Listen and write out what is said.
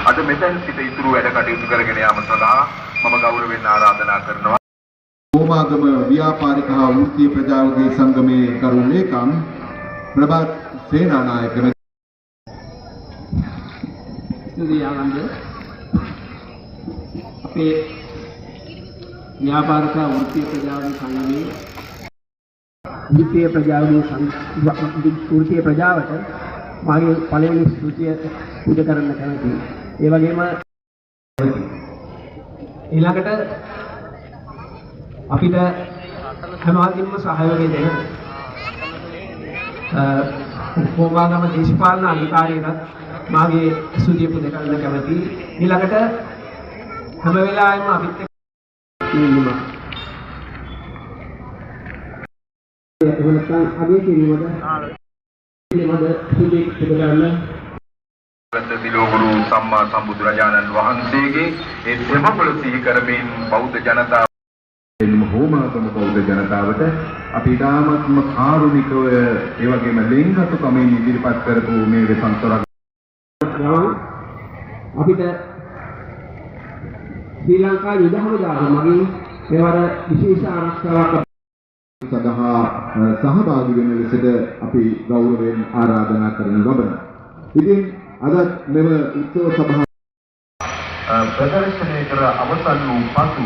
අද මෙතෙන් සිට ඉතුරු වැඩ කටයුතු කරගෙන යාම සඳහා මම ගෞරවයෙන් ආරාධනා කරනවා. හෝමාගම ව්‍යාපාරික හා වෘත්තීය ප්‍රජාවගේ සංගමේ ගරු ලේකම් ප්‍රභාත් සේනානායක. ස්තුතියි ආනන්ද. අපේ ව්‍යාපාරික වෘත්තීය ප්‍රජාවගේ සංගමයේ වෘත්තීය ප්‍රජාවට මාගේ පළවෙනි ස්තුතිය පුද කරන්න කැමතියි. ඒ වගේම ඊළඟට අපිට හැම අතින්ම සහයෝගය දෙන හෝමාගම දේශපාලන අධිකාරියටත් මාගේ ස්තුතිය පුද කරන්න කැමතියි. ඊළඟට හැම වෙලාවෙම අපිත් එක්ක ඉන්නවා. එහෙම නැත්නම් අගය කිරීමද පිළිබඳ ස්තුතිය පුද කරන්න. දිලෝගුරු සම්මා සම්බුදුරජාණන් වහන්සේගේ ඒ තෙමපොළ සිහි කරමින් බෞද්ධ ජනතාව හෝමාගම බෞද්ධ ජනතාවට අපි ඉතාමත්ම කාරුණිකව, ඒ වගේම ලෙන්ගතුකමින් ඉදිරිපත් කරපු මේ වෙසන්තොරක් ගමන් අපිට ශ්‍රී ලංකා යුද හමුදාව මගින් මෙවර විශේෂ ආරක්ෂාවක් සඳහා සහභාගී වෙන ලෙසට අපි ගෞරවයෙන් ආරාධනා කරනු ලබනවා. ඉතින් අදත් මෙම උත්සව සභාව ප්‍රදර්ශනය කර අවසන් වූ පසු